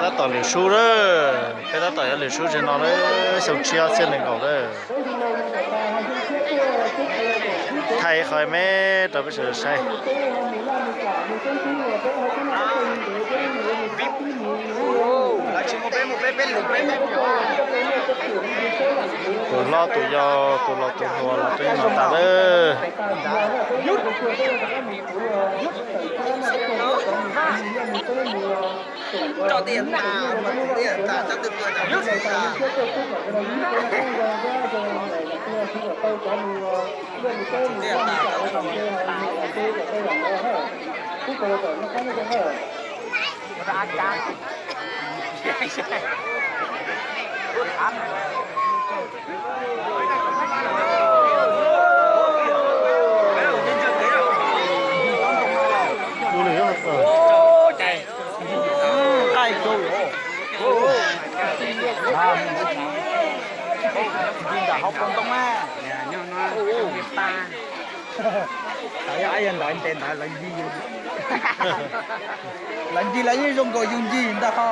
Tab tom lwm sub lawm, peb tab tom yuav lwm sub ze no lawm, xyoo tshiab txhiab nees nkaum lawm. Thaij qhov me rau peb sawv daws saib. Tus hlob tus yau tus laus tus hluas los peb no tas lawm. Lawv ncig lawv yeej zoo nkaus yus ncig ntag ho.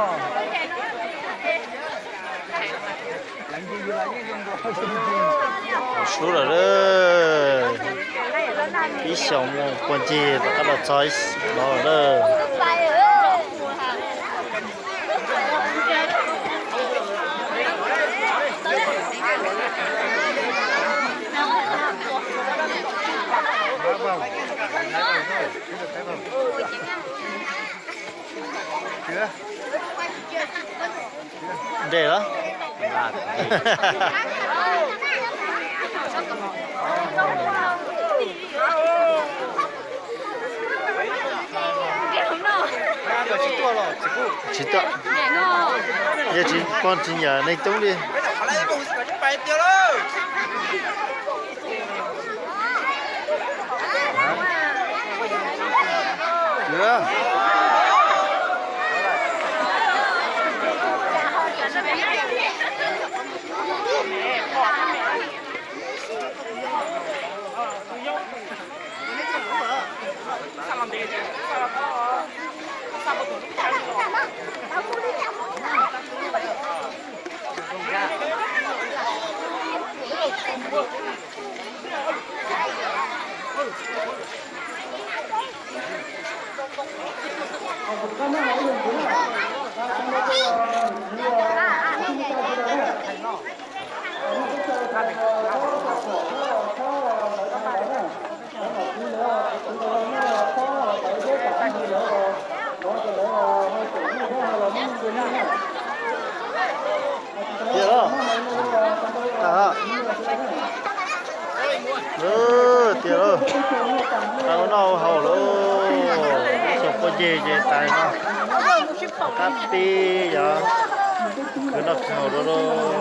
Sub lawm, ib xyoos mus puag ncig rov qab los txog los lawm. Nres los? Tsis tuaj, yog tsis pog tsis nyiam neeg coob li. Tiag lawm. Tiag lawm. Tau noj haus lawm. Ib xyoos puag ncig ces tas li no. Qab pib yog kwv noj kwv haus dua lauj.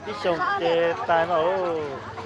Ib xyoos ces tas no lauj.